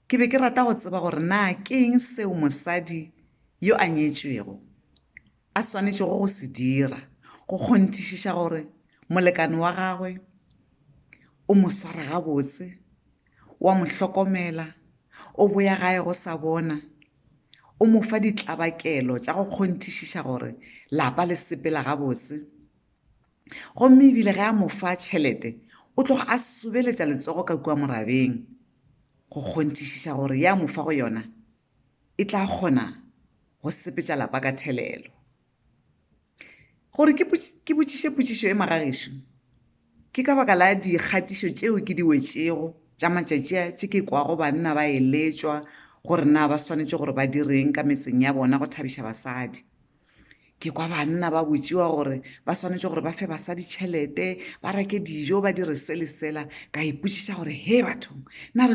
Ke be ke rata go tseba gore na ke eng seo mosadi yo a nyetšwego a swanetšego go se dira go kgonthišiša gore molekane wa gagwe o mo swara gabotse, wa mo hlokomela, o boya gae go sa bona, o mo fa ditlabakelo tša go kgonthišiša gore lapa le sepela gabotse. Gomme ebile ge a mo fa tšhelete, o tloga a sobeletša letsogo ka kua morabeng go kgonthišiša gore ya mo fa go yona e tla kgona go sepetša lapa ka thelelo. Gore ke ke botšiše potšišo e magagešo, ke ka baka la dikgatišo tšeo ke di wetšego tša matšatši a tše ke kwago banna ba eletšwa gore na ba swanetše gore ba direng ka metseng ya bona go thabiša basadi. Ke kwa banna ba botšiwa gore ba swanetše gore ba fe basadi tšhelete, ba reke dijo, ba dire se le sela. Ka ipotšiša gore he bathong, na re